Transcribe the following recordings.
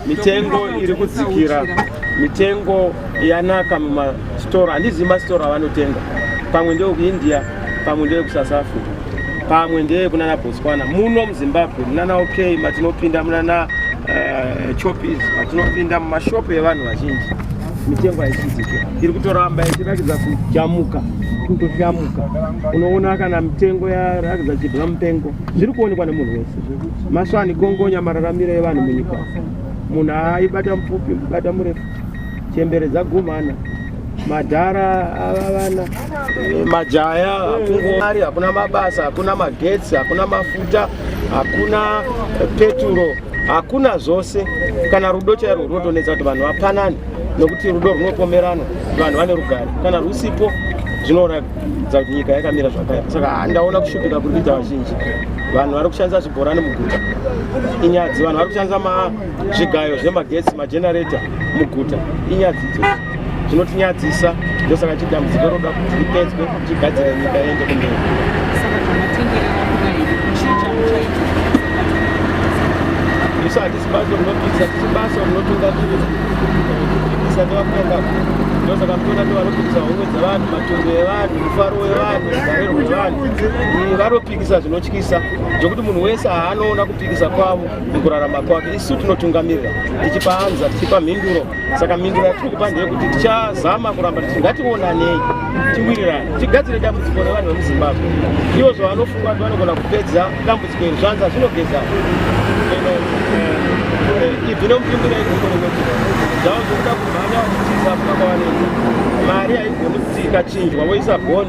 Mitengo iri kudzikira, mitengo yanaka mumasitoro. Handizivi masitoro avanotenga, pamwe ndeyekuIndia, pamwe ndeyekuSouth Africa, pamwe ndeyekunana Botswana. Muno muZimbabwe munana OK matinopinda, munana Choppies matinopinda, mumashopu evanhu vazhinji, mitengo haichidzikira, iri kutoramba ichiratidza kujamuka, kutoshamuka. Unoona kana mitengo yaratidza chibva mupengo, zviri kuonekwa nemunhu wese. Masvani kongonya mararamiro evanhu munyika. Munhu aibata mupfupi, bata murefu, chembere dzagumana, madhara ava vana, majaya mari, hakuna mabasa, hakuna magetsi, hakuna mafuta, hakuna peturo, hakuna zvose. Kana rudo chairwo runotonetsa kuti vanhu vapanane, nokuti rudo runopomerana, vanhu vane rugare. Kana rusipo, zvinoratidza kuti nyika yakamira zvakaipa. Saka ndaona kushupika kuri kuita vazhinji. Vanhu vari kushandisa zvibhorani muguta, inyadzi. Vanhu vari kushandisa zvigayo zvemagetsi, magenerator muguta, inyadzi idzodzo, zvinotinyadzisa. Ndosaka chidambudziko roda kuti ripedzwe, tigadzire nyika iende kumberi. Saka zvamatenderera kudai, chii chamuchaita? Isu hatisi bato rinopikisa, tisi bato rinotungamirira. Kupikisa ndevakuenda, ndosaka mutoona ndo vanopikisa homwe dzevanhu, matungo evanhu, mufaro wevanhu, rugare rwevanhu. Vanopikisa zvinotyisa zvekuti munhu wese haanoona kupikisa kwavo mukurarama kwake. Isu tinotungamirira tichipa anza, tichipa mhinduro. Saka mhinduro yatiri kupa ndeyekuti tichazama kuramba tichiti ngationanei, tiwirirane, tigadzire dambudziko revanhu vemuZimbabwe. Ivo zvavanofunga kuti vanogona kupedza dambudziko iri, zvanza zvinogeza ibvi nomupindura igumbo rimwe chete. Zvavo zvokuda kumhanya vachitiza, hakuna kwavanoenda. Mari haigoni kuti ikachinjwa, voisa bond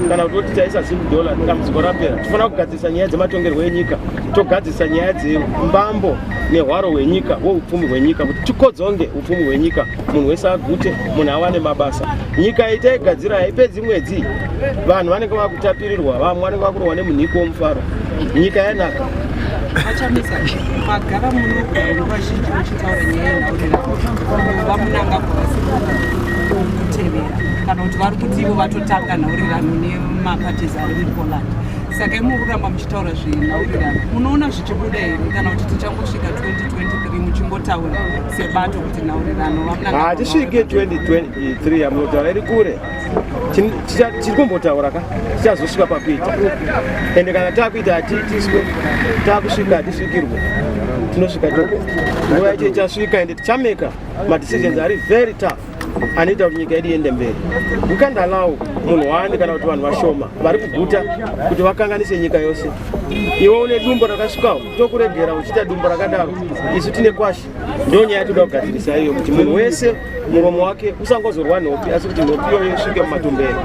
kana kuti voti taisa Zim dollar, dambudziko rapera. Tifanira kugadzirisa nyaya dzematongerwo enyika, togadzirisa nyaya dzembambo nehwaro hwenyika, hweupfumi hwenyika, kuti tikodzonge upfumi hwenyika, munhu wese agute, munhu awane mabasa. Nyika iyi taigadzira haipedzi mwedzi, vanhu vanenge vakutapirirwa, vamwe vanenge vakurohwa nemunhiko womufaro. Nyika yanaka. VaChamisa, magara munogara nguva zhinji muchitaura nyaya yenhaurirano. VaMnangagwa vasiri kutevera, kana kuti vari kuti ivo vatotanga nhaurirano nemaparties ari muPoland. Saka imi kuramba muchitaura zvenhaurirano, munoona zvichibuda here, kana kuti tichangosvika 2023 muchingotaura sebato kuti nhaurirano, VaMnangagwa? Hatisvike 2023 yamunotaura, iri kure. Tiri kumbotaura ka, tichazosvika pakuita. Ende kana takuita hatiitiswe, takusvika hatisvikirwe, tinosvika toko. Nguva yacho ichasvika, ende tichameka madecisions ari very tough anoita kuti nyika yedu iende mberi. We can't allow munhu wani kana kuti vanhu vashoma vari kuguta kuti vakanganise nyika yose. Iwe une dumbo rakasvikawo, tokuregera uchiita dumbo rakadaro, isu tine kwashi. Ndo nyaya toda kugadzirisa iyo, kuti munhu wese muromo wake usangozorwa nhopi, asi kuti nhopi iyoyo isvike mumatumberi.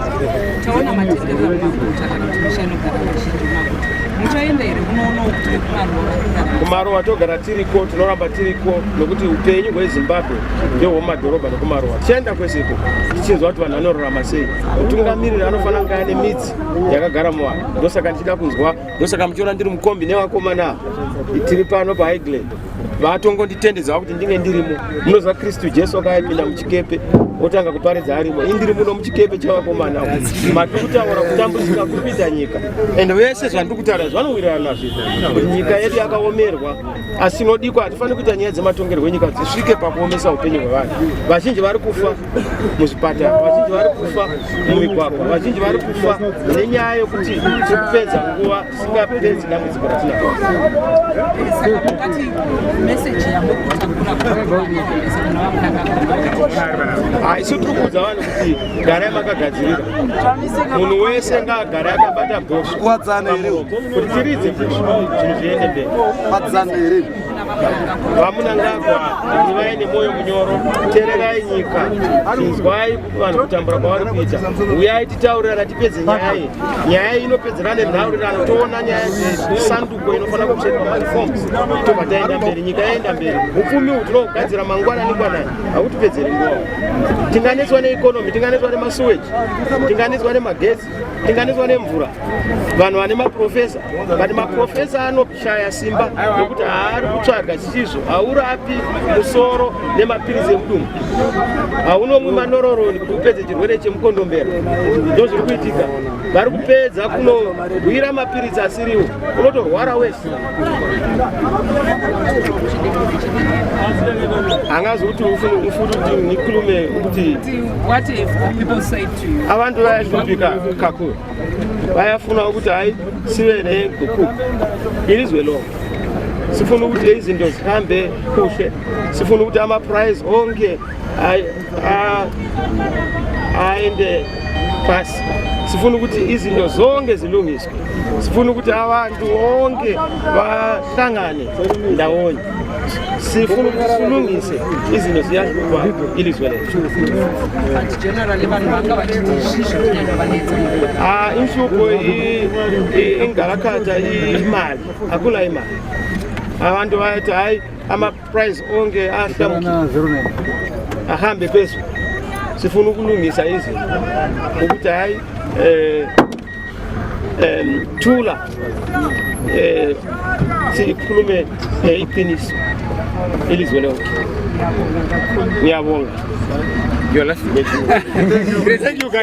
Taona matenderera mumaguta, kana kuti misha inogara vazhinji mumaguta. Muchaenda here kunoonawo kuti vekumaruwa vari kurarama? Kumaruwa togara tiriko, tinoramba tiriko, nokuti upenyu hweZimbabwe ndehwemumadhorobha nekumaruwa. Tichaenda kwese iko tichinzwa kuti vanhu vanorarama sei. Mutungamiriri anofanira kunge ane midzi yakagara muvanhu. Ndosaka ndichida kunzwa, ndosaka muchiona ndiri mukombi nevakomana, tiri pano paHighland, vatongonditendedzawo kuti ndinge ndirimo. Munoziva Kristu Jesu akaipinda muchikepe otanga kuparidza arimo. Indiri muno muchikepe chavakomana, matiri kutaura kutambudzika kuri kuita nyika, and vese zvandiri kutaura zvanowirirana nazvo, kuti nyika yedu yakaomerwa. Asi inodikwa, hatifaniri kuita nyaya dzematongerwo enyika dzisvike pakuomesa upenyu hwevanhu vazhinji. Vari kufa muzvipatara, vazhinji vari kufa mumigwagwa, vazhinji vari kufa nenyaya yokuti tiri kupedza nguva tisingapedzi dambudziko ratinaro. Saka mungati meseji yamuri kutakura kuvanhu kuna VaMnangagwa? Ah, isu tiri kuudza vanhu kuti garai makagadzirira. Munhu wese ngaagare akabata bhosvo Kuwadzana here? kuti tiridze bhosvo, zvinhu zviende mberi. Kwadzana here? VaMnangagwa, ivai nemwoyo munyoro, tererai nyika, inzwai vanhu kutambura kwavari kuita. Uyai titaurirana, tipedze nyaya iyi. Nyaya iyi inopedzerana nenhaurirano. Toona nyaya dzesanduko inofanira kutsvetwa, mareforms, tobva taenda mberi, nyika yaenda mberi. Upfumi uhu tinogadzira mangwanani ngwanani, hakutipedzeri nguva. Tinganetswa neeconomy, tinganetswa nemasuweji, tinganetswa nemagetsi, tinganetswa nemvura. Vanhu vane maprofesa, but maprofesa anoshaya simba nekuti haari kutsvaga zvisizvo. Haurapi musoro nemapiritsi emudumbu, haunomwi manororoni kuti upedze chirwere chemukondombera. Ndo zviri kuitika, vari kupedza kunogwira mapiritsi asiriwo, unotorwara wese. Angazi ukuthi ufuna ukuthi ngikhulume ukuthi What have people said to you? Abantu bayahlupheka kakhulu, bayafuna ukuthi hayi, sibe nenguquko ilizwe lonke. Sifuna ukuthi izinto zihambe kuhle, sifuna ukuthi ama-price onke aende pasi, sifuna ukuthi izinto zonke zilungiswe, sifuna ukuthi abantu bonke bahlangane ndawonye, sifuna ukuthi silungise izinto, ziyahlupha ilizwe lethu. But generally vanhu vanga vachiti zvii zviri kunyanya vanetsa? Ah, inhlupho ingalakhatha imali, akula imali. Abantu bayathi hayi, ama-price onke ahlamukile, ahambe phezulu. Sifuna ukulungisa izinto ukuthi hayi, thula, sikhulume iqiniso ilizwe lonke. Ngiyabonga. Your last. Thank you guys.